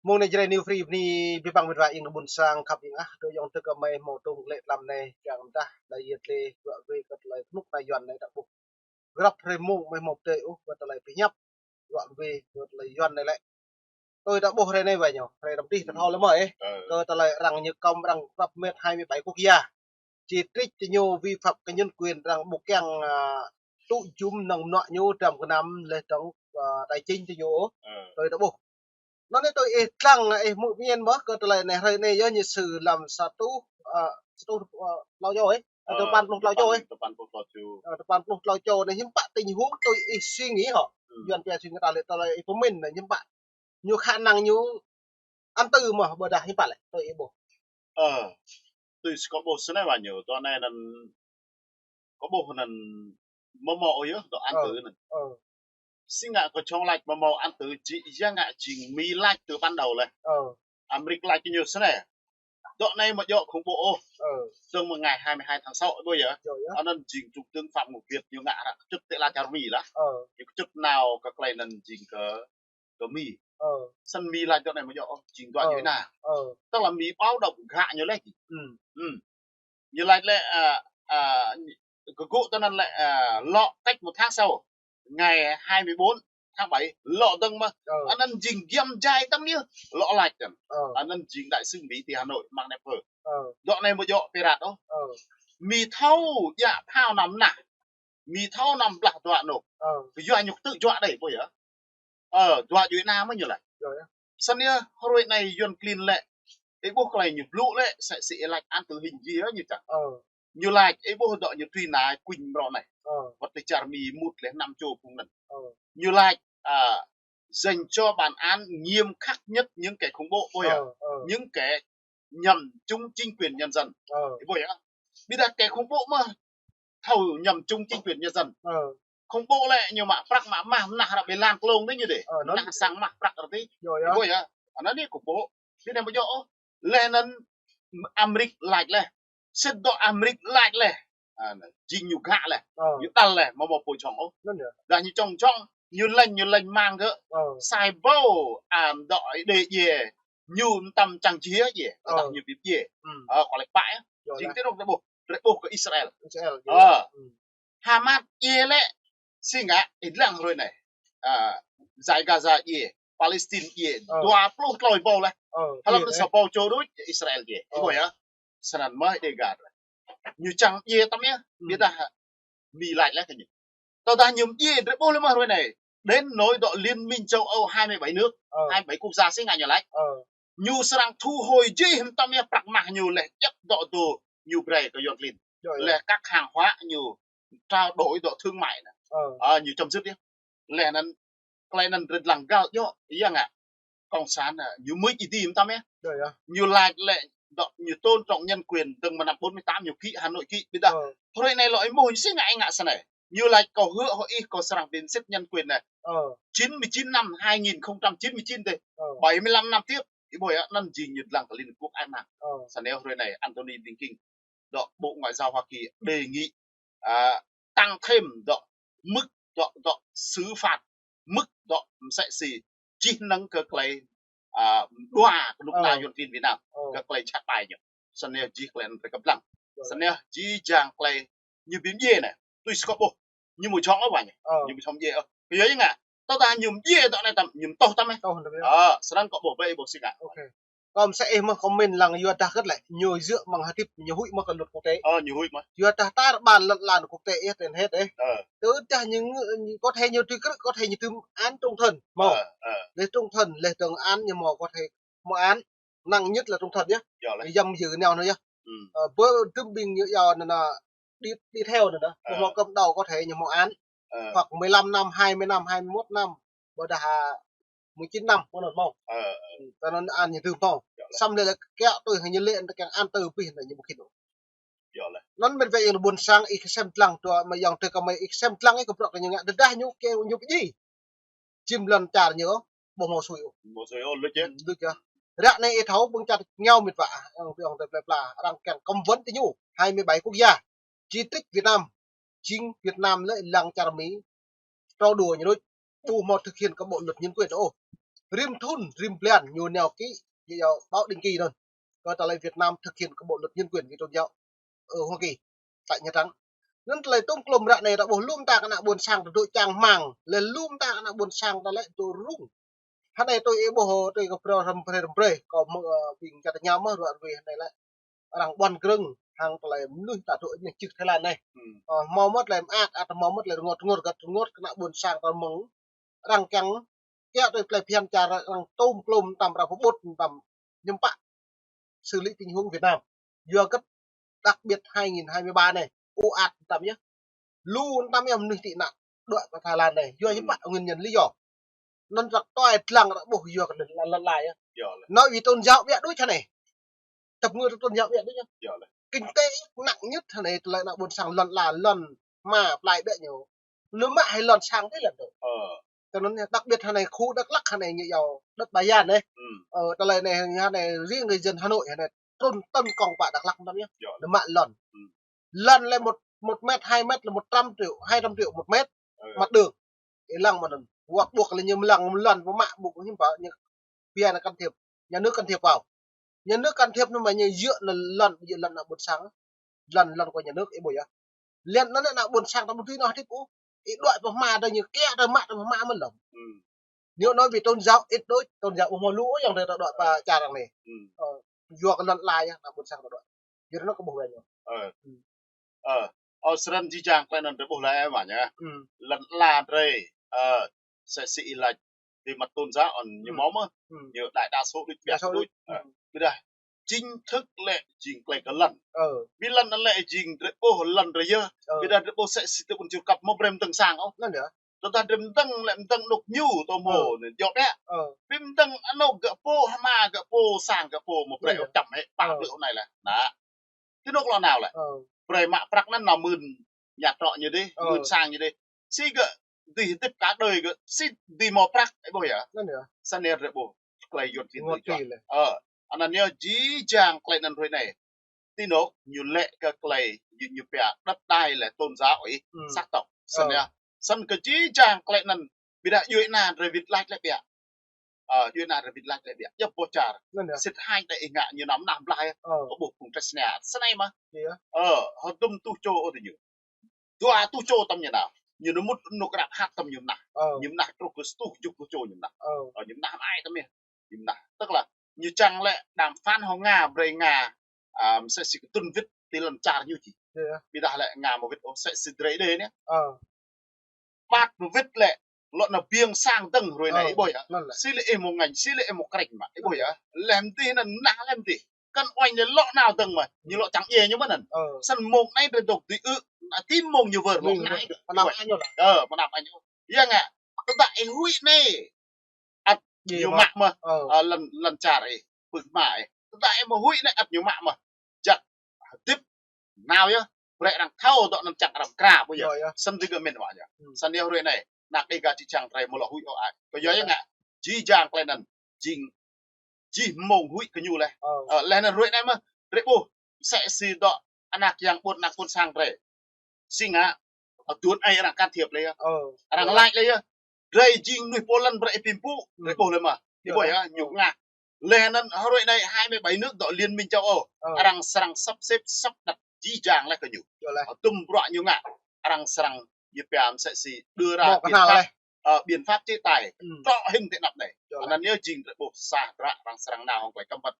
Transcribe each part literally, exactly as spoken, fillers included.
Mông anai Jrai New Free bơni abih bang met wa ing ƀôn sang khăp ing ah, tơ yŏng tơ kơ mơi hmâo tơm klĕ tlam anai, kiăng mơdah, đa yơt lĕ, dua wê kơ tơlơi kơnuk kơna Yuan anai đa ƀuh. Grăp hrơi mông mơi hmâo pơdơi ôh, kơ tơlơi pơhiăp, dua wê kơ tơlơi Yuan anai lĕ. Tui đa ƀuh hrơi anai wa ñu, hrơi răm tih tơthâo lĕ mơi, ơ, kơ tơlơi arăng ñu kăm arăng grăp met hai mươi bảy quốc gia. Chỉ trích tơ ñu vi phạm kơ nhân quyền arăng ƀu kiăng, à, tŭ jum năng mơnuă ñu trăm kơ năm lĕ trong, à, tài chính tơ ñu ôh. Tui đa ƀuh. Anŭn anai tui ih lăng, ih mŭk miên mơ̆ kơ tơlơi anai hrơi anai yơh ñu sư lăm sa rơtuh, ơ, sa rơtuh, ơ, klâo čô ih. Ơ, tơpăn pluh klâo čô ih. Tơpăn pluh klâo čô. Ơ, tơpăn pluh klâo čô anai hiư̆m pă tình huống tui ih suy nghĩ hŏ. Yuan pia suy nghĩ ta lĕ tơlơi ih pơmĭn anai hiư̆m pă. Ñu khả năng ñu ăn tơ mơ̆ ƀôdah hiư̆m pă lĕ tui ih ƀuh. Ơ, tui kâo ƀuh snei wa ñu, dua anai anŭn kâo ƀuh anŭn mơ̆ hmâo ôh yơh dŏ ăn tơ anŭn. Ơ. Si ngă kâo čong lač mơ̆ hmâo ăn tơ jing, ya ngă jing Mi lač tơ ban đầu lĕ. Ơ. Amrik lač kơ ñu snei. Dŏ anai mơ̆ djŏ khủng bố ôh. Ơ. Dơ̆ng mơ̆ng ngày hai mươi hai tháng sáu ƀuh yơh. Anŭn jing Trung tướng Phạm Ngọc Việt ñu ngă ră kơčŭt tơlơi čar Mi lah. Ơ. Ñu kơčŭt nao kơ tơlơi anŭn jing kơ kơ Mi. Ơ. Snăn Mi lač dŏ anai mơ̆ djŏ ôh, jing dua djuai êna. Ơ. Tức là Mi báo động gah ñu lĕ. Ñu lač lĕ, à, à, kơ gŭ tơ anŭn lĕ, à, lŏ cách một tháng sau, ngày hai mươi bốn tháng bảy, lŏ dơ̆ng mơ̆. Ơ. Anŭn jing giăm jai tăm ñu, lŏ lač tăm. Ơ. Anŭn jing đại sứ Mi ti Hà Nội, Mark Knopfler. Ơ. Dŏ anai mơ̆ djŏ pơrăt ôh. Ơ. Mi thâo djă phao năm nah. Mi thâo năm blah dua anôk. Ơ. Kơ yua ñu tŭ juă đei, ƀuh yơh. Ơ, dua djuai êna mơ̆ ñu lač. Snăn yơh, hrơi anai Yuan klin lĕ. Ih ƀuh tơlơi ñu blŭ lĕ, sĕ si ih lač ăn tơ hĭn jih yơh ñu čang. Ơ. Ñu lač, ih ƀuh dŏ ñu tui nai kuñ mrâo anai. Ơ. Wăt tơ čar Mi mŭt lĕ năm čô phung anŭn. Ơ. Ñu lač, à, dành cho bản án nghiêm khắc nhất những kẻ khủng bố, ƀuh yơh. Ơ, ơ. Những kẻ nhằm chống chính quyền nhân dân. Ơ. Ih ƀuh yơh. Ƀiădah kẻ khủng bố mơ̆ thâo nhằm chống chính quyền nhân dân. Ơ. Khủng bố lĕ ñu mă prăk mă mah mơnah ră ƀơi lan klông anai ñu dêh. Ơ, anŭn. Mơnah sang mah prăk ră tih. Yơh, yơh. Ih ƀuh yơh. Anŭn anai khủng bố. Ƀiădah mơ̆ djŏ ôh. Leh anŭn Amrik lač leh. Sĭt dŏ Amrik lač leh. À, jing ñu gah leh. Ơ. Ñu đăl leh, mơ̆ ƀu pô čŏng ôh. Anŭn yơh. Dah ñu čŏng čŏng, ñu lĕng, ñu lĕng mang gơ̆. Ơ. Sai ƀâo, à, dŏ đe djiê. Ñu mơtam čang jih djiê. Ơ. Dah ñu ƀĭp djiê. Ơ, kơ lĕ pă yơh. Yơh. Jing tơ rŏng drei ƀuh, drei ƀuh kơ Israel. Israel, yơh. Ơ. Hamas djiê lĕ, si ngă, ih lăng hrơi anai. À, Giải Gaza djiê, Palestine djiê, ơ, dua pluh klâo ƀâo leh. Ơ, hlăm anŭn sa ƀâo čô đôč, Israel djiê. Ơ. Ih ƀuh yơh. Snăn mơ̆ đe gah leh. Ñu čang djiê tăm yơh, ƀiădah Mi lač leh kơ ñu. Tơdah ñu djiê drei ƀuh leh mơ̆ hrơi anai. Đến nỗi dŏ Liên minh châu Âu hai mươi bảy nước, ơ, hai mươi bảy quốc gia si ngă ñu lač. Ơ. Ñu srăng thu hồi jih mơtam yơh prăk mah ñu leh djăp dŏ dô ñu brei kơ Yuan klin. Yơh, yơh. Leh các hàng hóa ñu trao đổi dŏ thương mại anai. Ơ. À, ñu chấm dứt yơh. Leh anŭn, tơlơi anŭn drei lăng găl djŏ, ya ngă. Cộng sản, à, ñu mưč ih di mơtam yơh. Yơh, yơh. Ñu lač lĕ dŏ ñu tôn trọng nhân quyền dơ̆ng mơ̆ng năm bốn mươi tám ñu ký Hà Nội ký, ƀiădah. Ơ. Hrơi anai lŏ ih ƀuh ñu si ngă ih ngă snei. Ñu lač kâo hứa hŏ ih kâo srăng bình xét nhân quyền anai. Ơ. Chín mươi chín năm, hai nghìn không trăm chín mươi chín dêh. Ơ. Bảy mươi lăm năm tiếp. Ih ƀuh yơh, anŭn jing ñu lăng kơ Liên Hợp Quốc ăt mơ̆n. Ơ. Snăn hrơi anai Antony Blinken, dŏ Bộ Ngoại giao Hoa Kỳ đề nghị, à, tăng thêm dŏ mức dŏ, dŏ xử phạt, mức dŏ msĕ si jih năng kơ tơlơi, à, dua kơnuk kơna Yuan klin Việt Nam, kơ tơlơi čăt ƀai ñu. Snăn jih tơlơi anŭn drei kăp lăng. Snăn jih jang tơlơi ñu ƀĭp djiê anai. Tui si kâo ƀuh. Ñu mơ̆ čŏng ôh wa ñu. Ơ. Ñu mơ̆ čŏng djiê ôh. Kơ yua ngă. Tơdah ñu djiê dŏ anai tăm, ñu tŏh tăm yơh. Tŏh tăm yơh. Ơ, snăn kâo ƀuh ƀai ih ƀuh si ngă. Ok. Kâo msĕ ih mơ̆ comment lăng yua dah kơt lĕ. Ñu djơ̆ mơ̆ng hơdip ñu huĭ mơ̆ kơ luật quốc tế. Ơ, ñu huĭ mơ̆. Yua dah tar ƀan lŏn lan quốc tế ih tên hết ih. Ơ. Tơdah ñu ngư-, có thể ñu tui krư̆, có thể ñu tưm án trung thân. Mơ̆. Ơ, ơ. Leh trung thân, leh dơ̆ng án ñu mơ̆ có thể mơ̆ án. Nặng nhất là trung thân yơh. Yơh leh. Yăm yơ̆ nao anai yơh. Ơ, ƀơ tơm ƀing ñu yua anŭn anŭn, đi, đi theo anŭn anŭn. Ơ. Mơ̆ hmâo kơm đau có thể ñu mơ̆ án. Ơ. Hoặc mười lăm năm, hai mươi năm, hai mươi mốt năm. Ƀôdah, à, mười chín năm, mơ̆ anŭn mơ̆. Ơ, ơ. Tơ anŭn án ñu tưm mơ̆. Yơh leh. Samơ̆ leh leh kiăng tui hăng ñu lĕ kiăng án tơ pih anŭn ñu ƀu khĭn. Yơh leh. Anŭn met wa ing ƀôn sang ih kơsem lăng dua mơi yŏng tơ kơ mơi ih kơsem lăng ih kơ bruă kơ ñu ngă tơdah ñu kơ ñu pơdjai. Jim lŏn čar ñu, ƀu hmâo sui ôh. Hmâo sui ôh, luč yơh. Luč yơh. Ră anai ih thâo ƀing čar ñu met wa, yŏng, yŏng tơ plơi pla, arăng kiăng cấm vận tơ ñu, hai mươi bảy quốc gia. Chỉ trích Việt Nam, jing Việt Nam lĕ lăng čar Mi, trŏ đua ñu đôč, ƀu hmâo thực hiện kơ bộ luật nhân quyền ôh. Rĭm thŭn, rĭm blan, ñu nao ký, ñu yua báo định kỳ anŭn. Kơ tơlơi Việt Nam thực hiện cái bộ luật nhân quyền về tôn giáo ở Hoa Kỳ, tại Nhà Trắng. Anŭn tơlơi tôm klôm ră anai ta ƀuh lŏm ta kơ ană ƀôn sang ta dŏ čang rơmang, lĕ lŏm ta kơ ană ƀôn sang ta lĕ dŏ rŭng. Hơnai tui ih ƀuh, tui kơ phrâo răm brơi răm brơi, kâo mơ̆ng, ơ, ƀing čar tơña mơ̆ ruă ruih hơnai lĕ. Arăng ƀuăn krơ̆ng, hăng tơlơi mơnuih ta dŏ anai čih Thái Lan anai. Hmm. Ơ, hmâo mơ̆ tơlơi mơak, ăt hmâo mơ̆ tơlơi rơngot rơngot, rơngot kơ ană ƀôn sang ta mơ̆ng. Arăng kiăng, kiăng tui tơlơi phiăn čar arăng tôm klôm tăm arăng pơƀut tăm ñu pă. Xử lý tình huống Việt Nam. Yua kơ đặc biệt hai nghìn hai mươi ba anai, ơ ăt tăm yơh. Lu tăm yơh mơnuih tị nạn đuaĭ pơ Thái Lan anai. Yua ñu pă nguyên nhân lý do. Anŭn răk tui lăng răk ƀuh yua kơ lŏn, lŏn, lŏn ala yơh. Nói về tôn giáo ƀiă đôč hơnai. Tăp ngui tôn giáo ƀiă đôč yơh. Kinh tế nặng nhất hơnai tơlơi ană ƀôn sang lŏn ala, lŏn hma plai ƀiă ñu. Lu mă hai lŏn sang tih lŏn tơ. Tơ anŭn yơh, đặc biệt hơnai khu Dak Lak hơnai ñu yua đất Ba Gian anai. Ơ, tơlơi anai, hơnai riêng người dân Hà Nội hơnai trŭn tấn công pơ Dak Lak tăm yơh. Lu mă lŏn. Lŏn lĕ một, một mét, hai mét là một trăm triệu, hai trăm triệu một mét. Mặt đường. Ih lăng mơ̆n anŭn. Wăt ƀuh lĕ ñu mlăng lŏn pơmă ƀuh hiư̆m pă ñu pia anŭn can thiệp. Nhà nước can thiệp vào. Nhà nước can thiệp anŭn mă ñu yua anŭn lŏn, yua lŏn ană ƀôn sang. Lŏn, lŏn của nhà nước ih ƀuh yơh. Lĕ anŭn ană ƀôn sang ta ƀu dưi nao hơdip ôh. Ih đuaĭ pơ hma ta ñu kiăng ta mă ta pơmă mơ̆n lŏm. Nếu nói về tôn giáo ít đôi, tôn giáo ƀu hmâo lu ôh yang ta đuaĭ pơ čar arăng anai. Ơ, yua kơ lŏn ala yơh ană ƀôn sang ta đuaĭ. Yua anŭn kơ ƀuh wai ñu. Ơ. Ơ, ơ, srăng jih jang tơlơi anŭn drơi ƀuh lĕ mơ̆ ñu. Lŏn ala drơi, ơ, msĕ si ih laĭ, về mặt tôn giáo anŭn ñu hmâo mơ̆. Ñu đại đa số đôč, đa số đôč. Ơ, ƀiădah chính thức lĕ jing tơlơi kơ lŏn. Ƀiădah lŏn anŭn lĕ jing drơi ƀuh lŏn drơi yơh. Ƀiădah drơi ƀuh msĕ si tơ ƀun jur kăp hmâo brơi mơdơ̆ng sang ôh. Anŭn yơh. Tơdah drơi mơdơ̆ng lĕ mơdơ̆ng anŏ ñu tơ hmâo anai jŏ ƀiă. Ƀiădah mơdơ̆ng anŏ gơ̆ pô hma gơ̆ pô sang gơ̆ pô hmâo brơi ôh čăm hĕ pă brơi ôh anai lĕ. Anai. Tơ anŏ lŏn nao lĕ. Brơi mă prăk anŭn nao mưn nhà trọ ñu dih, mưn sang ñu dih. Si gơ̆ dih hơdip cả đời gơ̆, si dih hmâo prăk, ih ƀuh yơh. Anŭn yơh. Săn anai drơi ƀuh, tơlơi yuăn phiên tự do. Ơ, anŭn yơh jih jang tơlơi anŭn hrơi anai. Tơ anŏ ñu lĕ kơ tơlơi, ñu, ñu pia đất đai lĕ tôn giáo ih, sắc tộc. Săn yơh. Săn kơ jih jang tơlơi anŭn, ƀiădah yua anŭn drơi wĭt laĭ lĕ ƀiă. Ơ, yua anŭn drơi wĭt laĭ lĕ ƀiă. Djŏp boh čar. Sĭt hăng đơi ih ngă ñu nao mơnah blah yơh. Kơ ƀuh phung Čêčnia. Săn anai mơ̆. Hơdôm tuh čô ôh tơ ñu. Dua tuh čô tăm ñu nao. Ñu nao mŭt anŏ krăp hăt tăm ñu mơnah. Ñu mơnah truh kơ sa tuh tơjuh pluh čô ñu mơnah. Ơ, ñu mơnah mơai tăm yơh. Ñu mơnah. Tức là ñu čang lĕ đàm phán hăng Nga, brơi Nga, ơ, msĕ si kơtưn wĭt tơ lŏn čar ñu či. Ƀiădah lĕ Nga hmâo wĭt ôh msĕ si drơi đơi anai. Ƀăt wĭt lĕ, lŏn anai ƀing sang dơ̆ng hrơi anai, ih ƀuh yơh. Si lĕ ih hmâo ngăn, si lĕ ih hmâo krĕč mă, ih ƀuh yơh. Lĕ mơdih anŭn mơnah lĕ mơdih. Kăn uañ lĕ lŏn nao dơ̆ng mơ̆, ñu lŏn čang djai ñu mơ̆n anŭn. Săn mông anai drơi dŏ dưi ư, anai tĭn mông ñu wơr lŏn anai. Ơ, mơnam añ ñu. Yua ngă, tơdah ih huĭ anai, ăt ñu mă mơ̆, ơ, lŏn, lŏn čar ih, pưk hma ih. Tơdah ih hmâo huĭ anai ăt ñu mă mơ̆. Jăk hơdip nao yơh, brơi arăng thâo dŏ anăn čang arăng kra ƀu yơh. Săn dih gơ̆ mĭn wa yơh. Săn yơh hrơi anai, anak Dega či čang drơi mơ̆ lŏ huĭ ôh ai. Kơ yua yơh ngă, jih jang tơlơi anăn, jing, jih mông huĭ kơ ñu leh. Ơ, leh anăn hrơi anai mơ̆, drơi ƀuh, msĕ si dŏ anak yang ƀuôn anak ƀuôn sang drơi. Si ngă, ơ, tuôn ai arăng can thiệp leh yơh. Arăng laĭ leh yơh. Drơi jing mơnuih pô lăn brơi ih pĭm pŭ, drơi ƀuh leh mơ̆. Ih ƀuh yơh, ñu ngă. Leh anăn hrơi anai hai mươi bảy nước dŏ Liên minh châu Âu. Arăng srăng sắp xếp sắp đặt jih jang leh kơ ñu. Hơdôm bruă ñu ngă. Arăng srăng ñu pia msĕ si đưa ra biện pháp, ơ, biện pháp chế tài. Trŏ hĭn ti anăp anai. Anăn yơh jing drơi ƀuh sa hdră arăng srăng nao hŏng tơlơi cấm vận.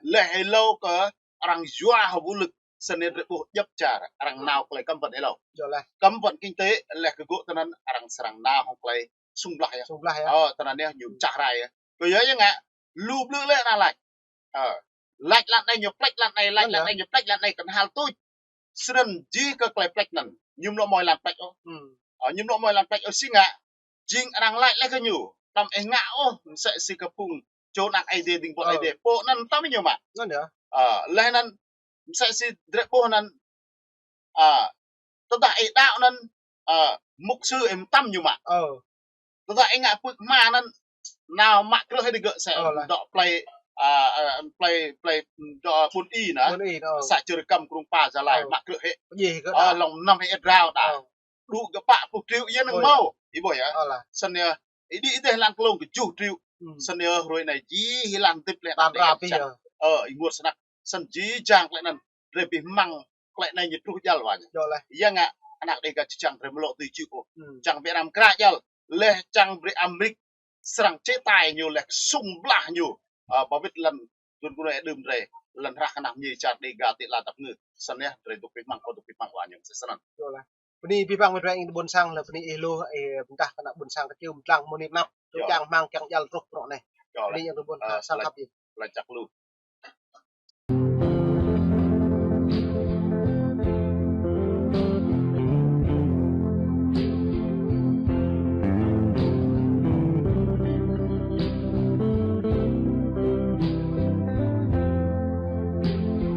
Leh êlâo kơ arăng yua hăng vũ lực, săn anai drơi ƀuh djŏp čar, arăng nao tơlơi cấm vận êlâo. Cấm vận kinh tế, leh kơ gŏ tơnăn arăng srăng nao hŏng tơlơi sung blah yơh. Ơ, tơnăn yơh ñu čah rai yơh. Kơ yua yơh ngă, lu blư̆ lĕ arăng laĭ. Ơ, laĭ lăn anai ñu pleč lăn anai, laĭ lăn anai ñu pleč lăn anai, kăn hăl tuč. Srăng jih kơ tơlơi pleč anăn. Ñu mlŏ mơi lăn pleč ôh. Ơ, ñu mlŏ mơi lăn pleč ôh si ngă. Jing arăng laĭ leh kơ ñu. Tăm ih ngă ôh, msĕ si kơ phung čô anak Ơi Adai, ding ƀôn Ơi Adai. Pô anăn tăm ñu mă. Ơ, leh anăn, msĕ si drơi ƀuh anăn, ơ, tơdah ih đaŏ anăn, ơ, mục sư ih mă tăm ñu mă. Tơdah ih ngă pưk hma anăn, nao mă krư̆ hĭ digơ̆ sĕ dŏ plei, ơ, ơ, plei, plei, dŏ ƀôn Y anăn. Xã Chư Rơkăm, Krông Pa, Gia Lai, mă krư̆ hĭ. Ơ, lŏng năm hĭ êa drao đa. Đu gơ̆ pă pluh triệu yơh năng mâo. Ih ƀuh yơh. Săn yơh, ih đĭ ih dêh lăn klông kơ tơjuh triệu. Hmm. Snăn yơh hrơi anai jih hơlan tip lĕ Tan ană Đêga rap ih čang. Yơh. Ơ, ih mŭt snăk. Snăn jih jang klĕ anăn drei bi hmăng klĕ anai ñu truh jăl wa ñu. Yơh lĕ. Yua ngă ană Đêga čang drei mlŏ tui čư̆ ôh. Hmm. Čang Việt Nam kră jăl. Leh čang brơi Amêrik srăng chế tài ñu leh sung blah ñu. Ơ, ba wĭt lăn dun kơnui đưm drei, lăn hră kơnăm ñu čar Đêga ti la tăp ngư. Snăn yơh, drei dôk bi hmăng, kâo dôk bi hmăng wa ñu, msĕ snăn. Yơh lĕ. Bơni bi hmăng mơ̆ drei ing ƀôn sang lĕ, bơni ih lu, ih ƀudah kơ ană ƀôn sang kơ čư̆ mtlang mơ̆ nip năp. Yơh. Čang hmăng čang jăl truh prŏk anai. Yơh lĕ. Bơni ing ƀôn sang kăp ih. Lăn čăk lu.